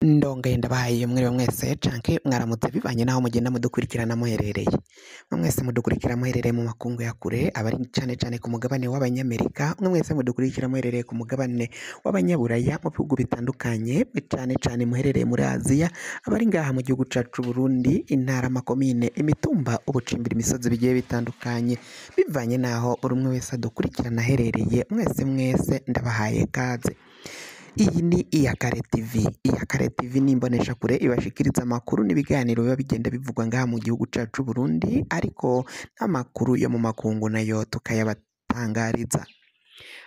Ndongeye ndabahaye mwiriwe mwese canke mwaramutse bivanye naho mugenda mudukurikirana muherereye. Mwe mwese mudukurikira muherereye mu makungu ya kure, abari cane cane ku mugabane w'abanyamerika, mwe mwese mudukurikira muherereye ku mugabane w'abanyaburaya mu bihugu bitandukanye, cane cane muherereye muri Aziya, abari ngaha mu gihugu cacu c'Uburundi, intara, amakomine, imitumba, ubucimbiri, imisozi bigiye bitandukanye, bivanye naho buri umwe wese adukurikirana aherereye, mwese mwese ndabahaye kaze. Iyi ni Iyakare TV. Iyakare TV ni imboneshakure ibashikiriza amakuru n'ibiganiro biba bigenda bivugwa ngaha mu gihugu cacu c'Uburundi, ariko n'amakuru yo mu makungu nayo tukayabatangariza.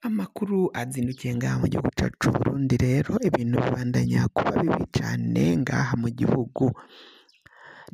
Amakuru azindukiye ngaha mu gihugu cacu c'Uburundi rero, ibintu bibandanya kuba bibi cane ngaha mu gihugu.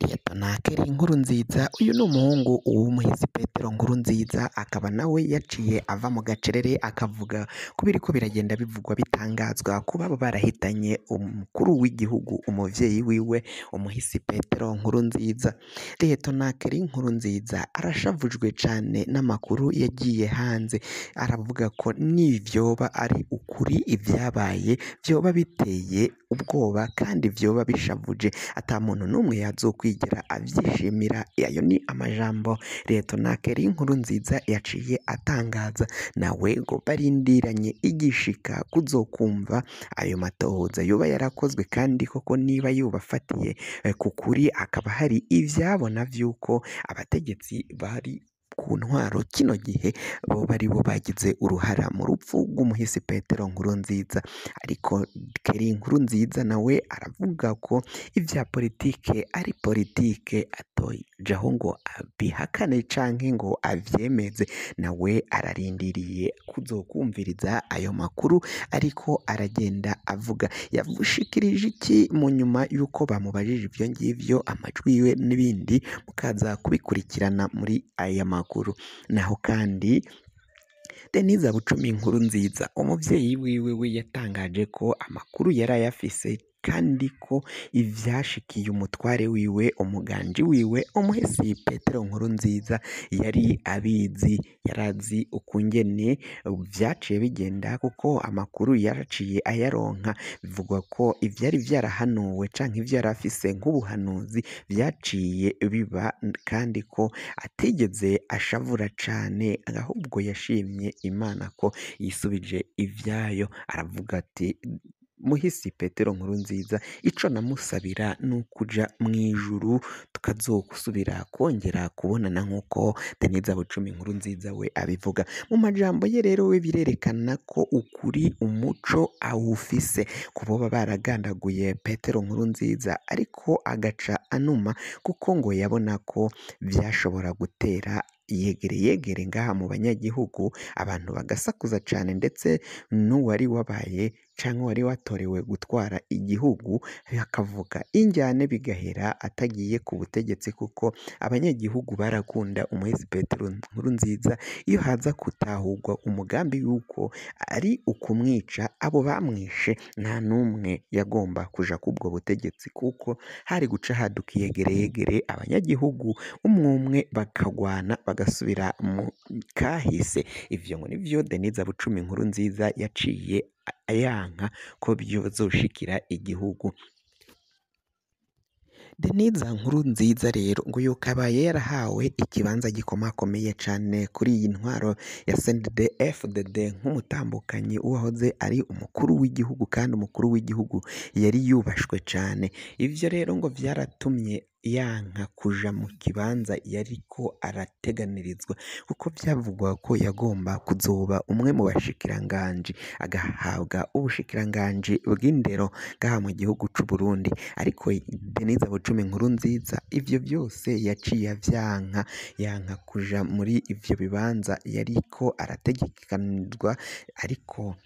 Liyetona Kelly Nkurunziza, uyu ni umuhungu w'umuhisi Petero Nkurunziza, akaba nawe yaciye ava mu gacerere akavuga ku biriko biragenda bivugwa bitangazwa kuba barahitanye umukuru w'igihugu umuvyeyi wiwe umuhisi Petero Nkurunziza. Liyetona Kelly Nkurunziza arashavujwe cane n'amakuru yagiye hanze, aravuga ko nivyoba ari ukuri ivyabaye vyoba biteye ubwoba kandi vyoba bishavuje ata muntu n'umwe yazokwigera avyishimira. Ayo ni amajambo Liyetona Kelly Nkurunziza yaciye atangaza, nawe ngo barindiranye igishika kuzokumva ayo matohoza yoba yarakozwe kandi koko niba yobafatiye ku kuri hakaba hari ivyabona vy'uko abategetsi bari ku ntwaro kino gihe boba aribo bagize uruhara mu rupfu rw'umuhisi Petero Nkurunziza. Ariko Kelly Nkurunziza nawe aravuga ko ivya politike ari politike, atojaho ngo abihakane canke ngo avyemeze, nawe ararindiriye kuzokumviriza ayo makuru ariko aragenda avuga. Yavushikirije iki mu nyuma y'uko bamubajije ivyo ngivyo, amajwi yiwe n'ibindi mukaza kubikurikirana muri aya makuru. Naho kandi Denise Bucumi Nkurunziza umuvyeyi wiwe we yatangaje ko amakuru yari ayafise kandi ko ivyashikiye umutware wiwe, umuganji wiwe, umuhisi Petero Nkurunziza yari abizi, yarazi ukungene vyaciye bigenda kuko amakuru yaraciye ayaronka. Bivugwa ko ivyari vyarahanuwe canke ivyo yarafise nk'ubuhanuzi vyaciye biba, kandi ko atigeze ashavura cane, ahubwo yashimye Imana ko yisubije ivyayo. Aravuga ati muhisi Petero Nkurunziza ico namusabira nukuja mw'ijuru tukazosubira kongera kubonana nk'uko Denise Bucumi Nkurunziza we abivuga. Mu majambo ye rero we birerekana ko ukuri umuco awufise, kuboba baragandaguye Petero Nkurunziza ariko agaca anuma kuko ngo yabona ko vyashobora gutera yegere yegere ngaha mu banyagihugu, abantu bagasakuza cane, ndetse n'uwari wabaye canke wari watorewe gutwara igihugu akavuga injyane bigahera atagiye ku butegetsi, kuko abanyagihugu barakunda umuhisi Petero Nkurunziza. Iyo haza gutahurwa umugambi yuko ari ukumwica, abo bamwishe nta n'umwe yagomba kuja kubwo butegetsi, kuko hari guca haduka iyegereyegere, abanyagihugu umwumwe bakagwana bagasubira mu kahise. Ivyo ngo nivyo Denise Bucumi Nkurunziza yaciye ayanka ko vyozoshikira igihugu. Denise Nkurunziza rero ngo yokabaye yarahawe ikibanza gikomakomeye cane kuri iyi ntwaro ya CNDD-FDD nk'umutambukanyi uwahoze ari umukuru w'igihugu, kandi umukuru w'igihugu yari yubashwe cane. Ivyo rero ngo vyaratumye yanka kuja mu kibanza yariko arateganirizwa, kuko vyavugwa ko yagomba kuzoba umwe mu bashikiranganji, agahabwa ubushikiranganji bw'indero ngaha mu gihugu c'Uburundi. Ariko Denise Bucumi Nkurunziza ivyo vyose yaciye avyanka, yanka kuja muri ivyo bibanza yariko arategekanirwa. Ariko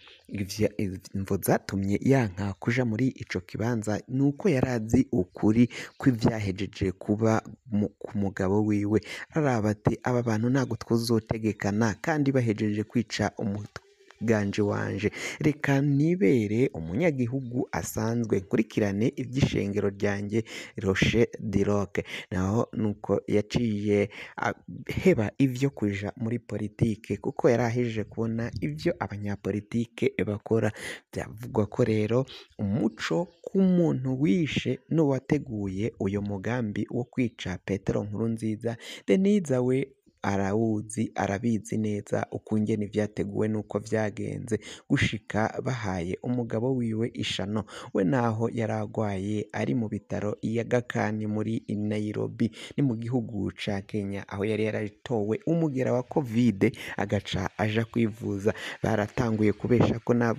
imvo zatumye yanka kuja muri ico kibanza nuko yarazi ukuri kw'ivyahejeje kuba ku mugabo wiwe. Araraba ati aba bantu ntago twozotegekana kandi bahejeje kwica n'umushikiranganji wanje, reka nibere umunyagihugu asanzwe nkurikirane ivy'ishengero ryanjye Rocher du Roc. Naho nuko yaciye aheba ivyo kuja muri politike kuko yari ahejeje kubona ivyo abanyapolitike bakora. Vyavugwa ko rero umuco k'umuntu wishe n'uwateguye uyo mugambi wo kwica Petero Nkurunziza, Deniza we arawuzi, arabizi neza ukungene vyateguwe n'uko vyagenze gushika bahaye umugabo wiwe ishano, we naho yaragwaye ari mu bitaro i Aga Khan muri Nairobi, ni mu gihugu ca Kenya, aho yari yaratowe umugera wa Covid agaca aja kwivuza. Baratanguye kubesha ko na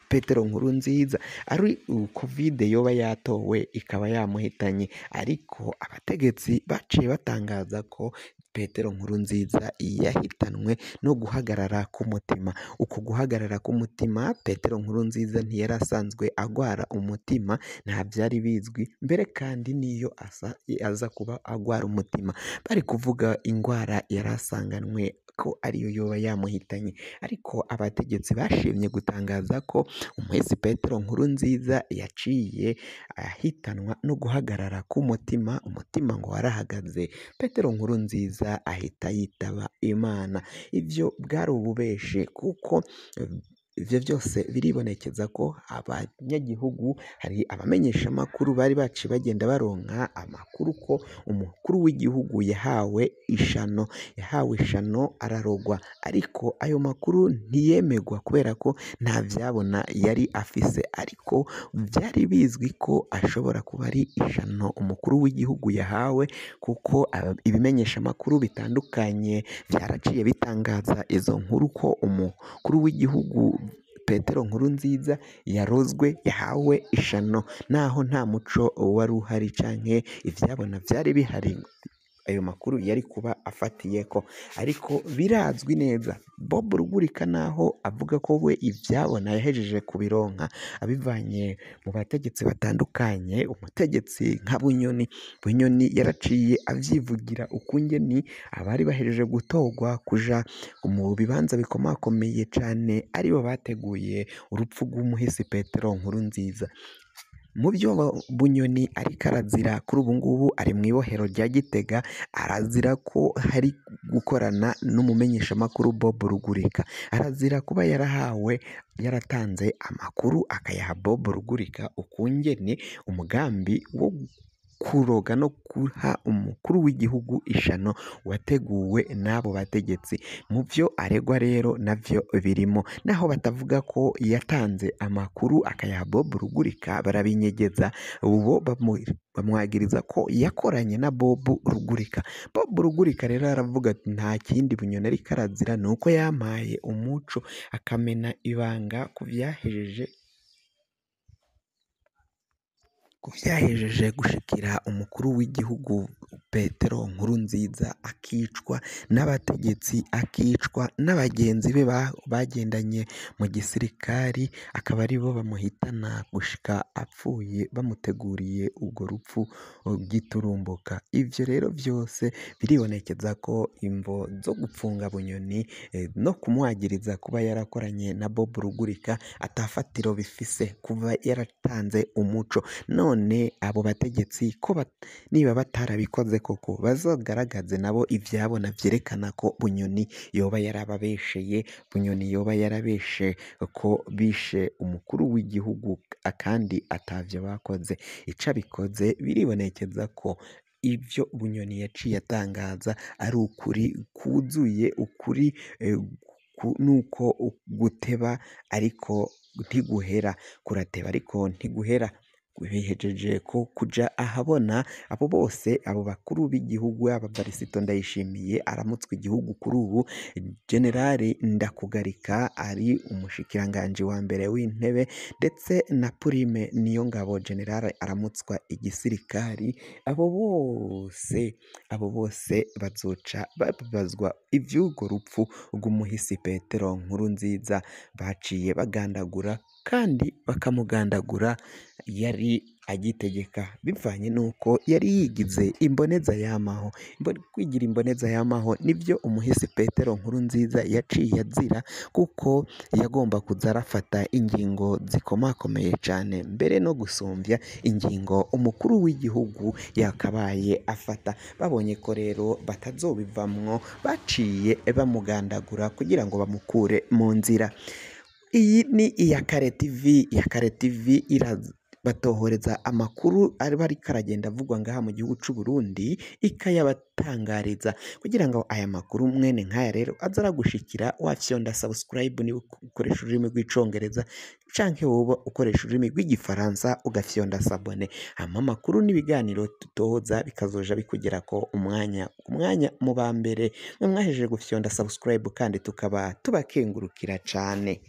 Petero Nkurunziza ari Covid yoba yatowe ikaba yamuhitanye, ariko abategetsi baciye batangaza ko Petero Nkurunziza yahitanwe no guhagarara k'umutima. Uko guhagarara k'umutima, Petero Nkurunziza ntiyari asanzwe agwara umutima, nta vyari bizwi mbere, kandi niyo aza kuba agwara umutima bari kuvuga ingwara yari asanganwe ko ariyo yoba yamuhitanye, ariko abategetsi bashimye gutangaza ko umuhisi Petero Nkurunziza yaciye ahitanwa no guhagarara k'umutima, umutima ngo warahagaze, Petero Nkurunziza ahita yitaba Imana. Ivyo bwari ububeshi kuko ivyo vyose biribonekeza ko abanyagihugu, hari abamenyeshamakuru bari baciye bagenda baronka amakuru ko umukuru w'igihugu yahawe ishano, yahawe ishano ararogwa, ariko ayo makuru ntiyemegwa kubera ko nta vyabona yari afise, ariko vyari bizwi ko ashobora kuba ari ishano umukuru w'igihugu yahawe, kuko ibimenyeshamakuru bitandukanye vyaraciye bitangaza izo nkuru ko umukuru w'igihugu Petero Nkurunziza yarozwe, yahawe ishano, naho nta muco wari uhari canke ivyabona vyari bihari, ayo makuru yari kuba afatiyeko. Ariko birazwi neza Bob Rugurika naho avuga ko we ivyabona yahejeje kubironka abivanye mu bategetsi batandukanye, umutegetsi nka Bunyoni, Bunyoni yaraciye avyivugira ukungene abari bahejeje gutorwa kuja mu bibanza bikomakomeye cane aribo bateguye urupfu rw'umuhisi Petero Nkurunziza. Mu vyo Bunyoni ariko arazira kuri ubu ngubu ari mw'ibohero rya Gitega, arazira ko hari gukorana n'umumenyeshamakuru Bob Rugurika, arazira kuba yarahawe, yaratanze amakuru akayaha Bob Rugurika ukungene umugambi wo kuroga no guha umukuru w'igihugu ishano wateguwe n'abo bategetsi. Mu vyo aregwa rero navyo birimo, naho batavuga ko yatanze amakuru akayaha Bob Rugurika, barabinyegeza, ubo bamwagiriza ko yakoranye na Bob Rugurika. Bob Rugurika rero aravuga ati nta kindi Bunyoni ariko arazira nuko yampaye umuco akamena ibanga ku vyahejeje gushikira umukuru w'igihugu Petero Nkurunziza, akicwa n'abategetsi, akicwa n'abagenzi be bagendanye mu gisirikari, akaba aribo bamuhitana gushika apfuye bamuteguriye urwo rupfu giturumbuka. Ivyo rero vyose biribonekeza ko imvo zo gupfunga Bunyoni no kumwagiriza kuba yarakoranye na Bob Rugurika atafatiro bifise kuva yaratanze umuco. None abo bategetsi ko niba batarabikoze koko bazogaragaze nabo ivyabona vyerekana ko Bunyoni yoba yarababesheye, Bunyoni yoba yarabeshe ko bishe umukuru w'igihugu kandi atavyo bakoze. Ico abikoze biribonekeza ko ivyo Bunyoni yaciye atangaza ari ukuri kuzuye, ukuri nuko guteba ariko ntiguhera, kurateba ariko ntiguhera. Bihejeje ko kuja ahabona abo bose, abo bakuru b'igihugu, aba Varisito Ndayishimiye aramutswe igihugu kuri ubu, Generali Ndakugarika ari umushikiranganji wa mbere w'intebe, ndetse na Prime Niyongabo Generali aramutswa igisirikari, abo bose bazoca babazwa ivy'urwo rupfu rw'umuhisi Petero Nkurunziza baciye bagandagura kandi bakamugandagura yari agitegeka, bivanye n'uko yari yigize imboneza yamaho. Kwigira imboneza yamaho nibyo umuhisi Petero Nkurunziza yaciye azira, kuko yagomba kuza arafata ingingo zikomakomeye cane, mbere no gusumbya ingingo umukuru w'igihugu yakabaye afata. Babonye ko rero batazobivamwo, baciye bamugandagura kugira ngo bamukure mu nzira. Iyi ni Iyakare TV. Iyakare TV irabatohoreza amakuru aba ariko aragenda avugwa ngaha mu gihugu c'u Burundi, ikayabatangariza kugira ngo aya makuru mwene nk'aya rero aze aragushikira. Wafyonda subscribe niba ukoresha ururimi rw'icongereza, canke woba ukoresha ururimi rw'igifaransa ugafyonda s'abonner, hama amakuru n'ibiganiro dutoza bikazoja bikugerako umwanya ku mwanya mu ba mbere. Mwe mwahejeje gufyonda subscribe kandi tukaba tubakengurukira cane.